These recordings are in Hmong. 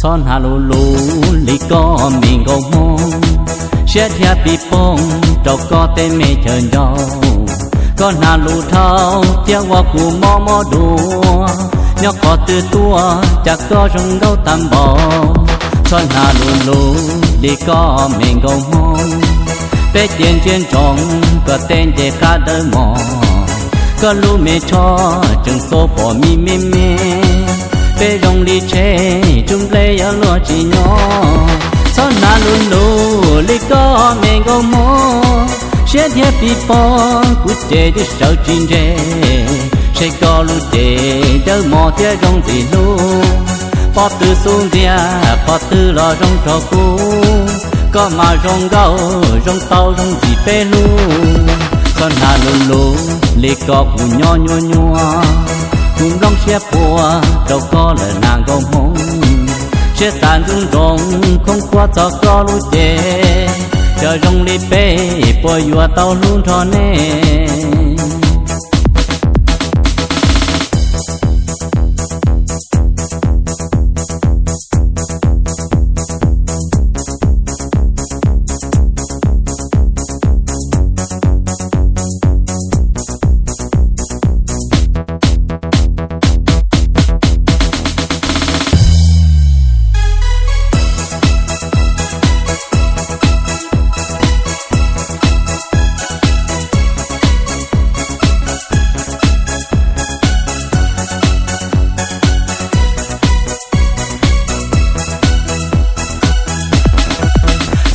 Txhob hnav lus lus li koj me nkauj Hmoob, siab dhia pis poog rau koj tej me chaw nraug. Koj hnav lus dhau thiab ua kuv mob mob dua, nyob qhov twg tuaj cas koj zoo nkauj tag npaum. Txhob hnav lus lus li koj me nkauj Hmoob, peb cia ntsia ntsoov koj tej ncej qab dawb mos. Koj lub me tsho tseem xua pom me me me, peb zoo li tsheb ntsuj nplej yuav luag tsis nyob. Txhob hnav lus lus li koj me nkauj Hmoob, siab dhia pis poog kuv ces twb sawv tsis nres. Saib koj lub cev dawb mos thiab zoo ntxim hlub, pob tw xub ntiag qhov twg los zoo rau kuv. Koj mas zoo nkauj zoo tau zoo ntxim peb hlub. Txhob hnav lus lus li koj kuv nyob nyuaj nyuaj, kuv nplooj siab puas rau koj lawm na nkauj Hmoob. Siab xav ntxub ntsoov khoob khuab txog koj lub cev, cov zoo li peb puas yuav tau hlub nrog nej.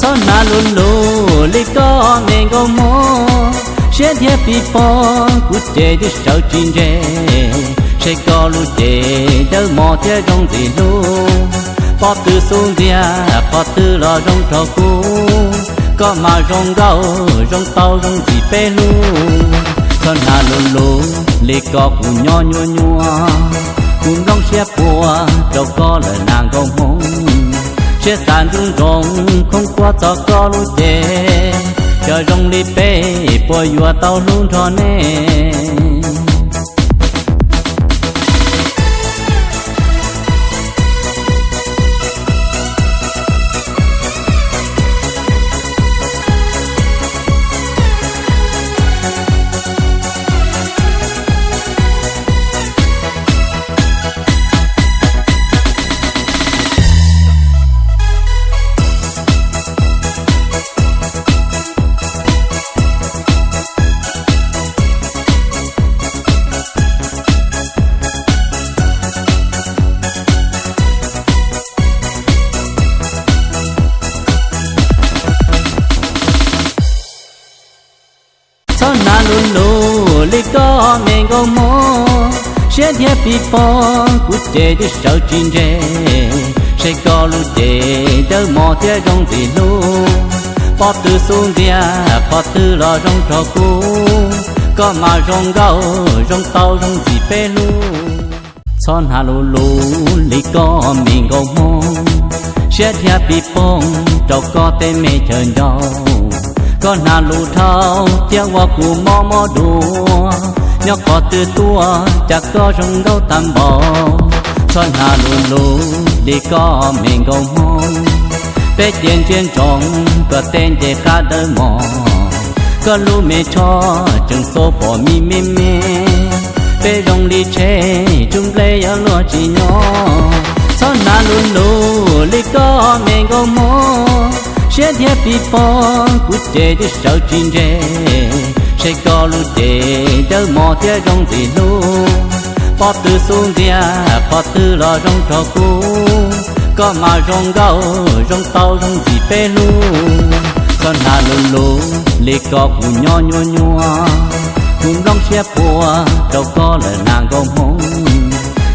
Txhob hnav lus lus li koj me nkauj Hmoob, siab dhia pis poog kuv ces twb sawv tsis nres. Saib koj lub cev dawb mos thiab zoo ntxim hlub, pob tw xub ntiag qhov twg los zoo rau kuv. Koj mas zoo nkauj zoo tau zoo ntxim peb hlub. Txhob hnav lus lus li koj kuv nyob nyuaj nyuaj, kuv nplooj siab puas rau koj lawm na nkauj Hmoob. Siab xav ntxub ntsoov khoob khuab txog koj lub cev, cov zoo li peb puas yuav tau hlub nrog nej. Txhob hnav lus lus li koj me nkauj Hmoob, siab dhia pis poog kuv ces twb sawv tsis nres. Saib koj lub cev dawb mos thiab zoo ntxim hlub, pob tw xub ntiag qhov twg los zoo rau kuv. Koj mas zoo nkauj zoo tau zoo ntxim peb hlub. Txhob hnav lus lus li koj me nkauj Hmoob, siab dhia pis poog rau koj tej me chaw nraug. Koj hnav lus dhau thiab ua kuv mob mob dua, nyob qhov twg tuaj cas koj zoo nkauj tag npaum. Txhob hnav lus lus li koj me nkauj Hmoob, peb cia ntsia ntsoov koj tej ncej qab dawb mos. Koj lub me tsho tseem xua pom me me me, peb zoo li tsheb ntsuj nplej yuav luag tsis nyob. Txhob hnav lus lus li koj me nkauj Hmoob, siab dhia pis poog kuv ces twb sawv tsis nres. Saib koj lub cev dawb mos thiab zoo ntxim hlub, pob tw xub ntiag qhov twg los zoo rau kuv. Koj mas zoo nkauj zoo tau zoo ntxim peb hlub. Txhob hnav lus lus li koj kuv nyob nyuaj nyuaj, kuv nplooj siab puas rau koj lawm na nkauj Hmoob.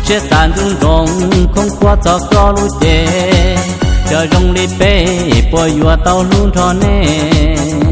Siab xav ntxub ntsoov khoob khuab txog koj lub cev, cov zoo li peb puas yuav tau hlub nrog nej.